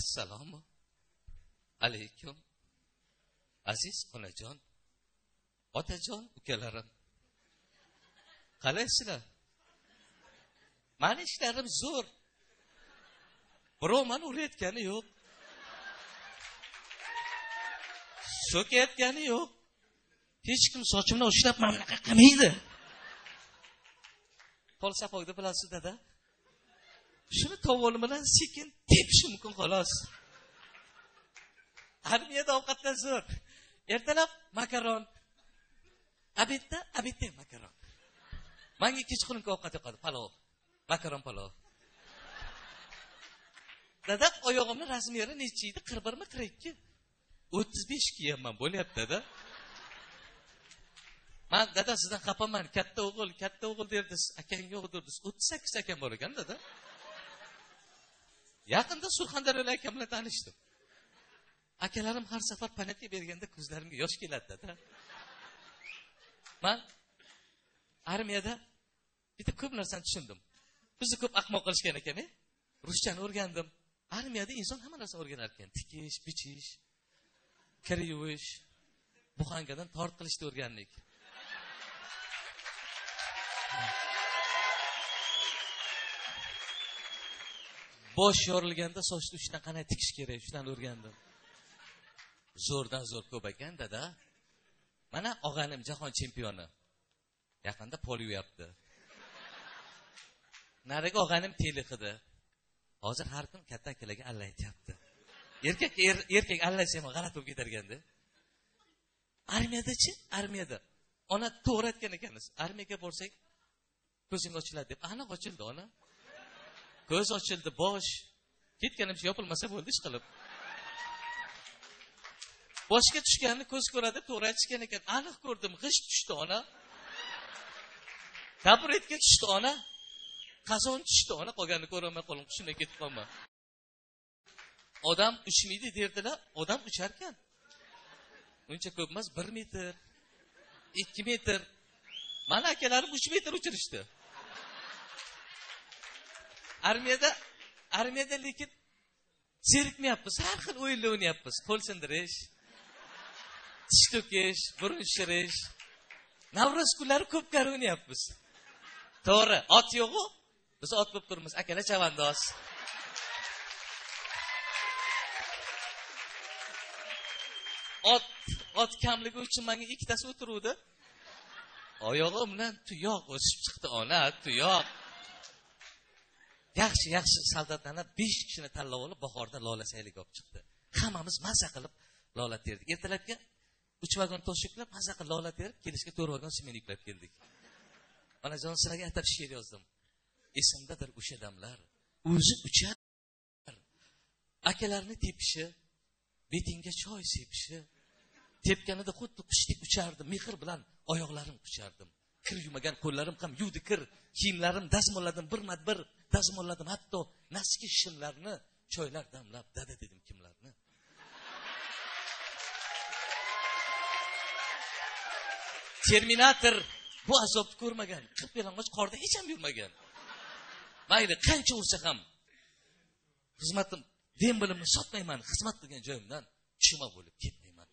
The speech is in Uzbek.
Assalomu alaykum aziz onajon, otajon, ukalarim. Qalaysizlar? Mani ishlarim zo'r. Birov mani urayotgani yo'q. So'kayotgani yo'q. Hech kim sochimdan ushlab mana bunaqa qilmaydi. Pol sapog'da bilasiz dada. Shuni tovoni bilan sekin tepishi mumkin xolos. Armiyada ovqatlar zo'r. Ertalab makaron, obedda ham makaron. Menga kechqurungi ovqat yoqadi, palov, makaron palov. Dada, oyog'imni razmeri necha edi? 41 mi 42? 35 kiyapman, bo'lyapti dada. Men dada sizdan xafaman, katta o'g'il, katta o'g'il derdingiz, akang yo'q derdingiz. 38 akam bor ekan dada. Yaqinda Surxondaryolik akam bilan tanishdim. Akalarim har safar panatga berganda ko'zlarimga yosh keladi dada. Men armiyada bitta ko'p narsani tushundim. Bizni ko'p ahmoq qilishgan ekan, ruschani o'rgandim. Armiyada inson hamma narsani o'rganar ekan. Tikish, bichish, kir yuvish, buxangadan tort qilishni o'rgandik. Bosh yorilganda sochni uchidan qanday tikish kerak, shundan o'rgandim. Zo'rdan zo'r ko'p ekan dada. Mana og'anim jahon chempioni. Yaqinda pol yuyapti. Narigi og'anim telixida. Hozir har kim katta akalarga alla aytyapti. Erkak erkak allasa ham g'alati bo'lib ketarganda. Armiyada-chi? Armiyada. Ona to'g'ri aytgan ekansiz. Armiyaga borsak ko'zing ochiladi deb. Aniq ochildi ona. Ko'z ochildi, bosh. Ketganimcha yopilmasa bo'ldi ish qilib. Boshga tushganini ko'z ko'radi, to'g'ri aytishgan ekan. Aniq ko'rdim, g'isht tushdi ona. Taburetga tushdi ona. Qazon tushdi ona, qolganini ko'rolmay qo'lim qushimga ketib qolma. Odam uchmaydi derdilar, odam ucharkan. Uncha ko'p emas, 1 metr, 2 metr. Mana akalarim 3 metr uchirishdi. Armiyada lekin zerikmayapmiz, har xil o'yinlar o'ynayapmiz. Qo'l sindirish, tish to'kish, burun shishirish. Navro'z kunlari ko'pkari o'ynayapmiz. To'g'ri, ot yo'q-u, biz ot bo'lib turibmiz, akalar chavandoz. Ot kamligi uchun menga ikkitasi o'tiruvdi. Oyog'imdan tuyoq o'sib chiqdi ona, tuyoq. Yaxshi soldatlarni 5 kishini tanlab olib bahorda lola sayliga olib chiqdi. Hammamiz maza qilib lola terdik. Ertalabga 3 vagon tosh yuklab, maza qilib lola terib, kelishga 4 vagon sement yuklab keldik. Onajon, sizlarga atab she'r yozdim. Esimdadir o'sha damlar. O'zi uchar. Akalarni tepishi, betingga choy sepishi, tepganida xuddi qushdek uchardim, mehr bilan oyoqlarim quchardim. Kir yumagan qo'llarim ham yuvdi kir, kiyimlarim dazmolladim, birma-bir dazmolladim, hatto naski shimlarni choylar damlab dada dedim kimlarni. Terminator bu azobni ko'rmagan, qip yalang'och qorda hech ham yurmagan. Mayli, qancha ursa ham xizmatim, dem bilimni sotmayman, xizmat qilgan joyimdan chuma bo'lib ketmayman.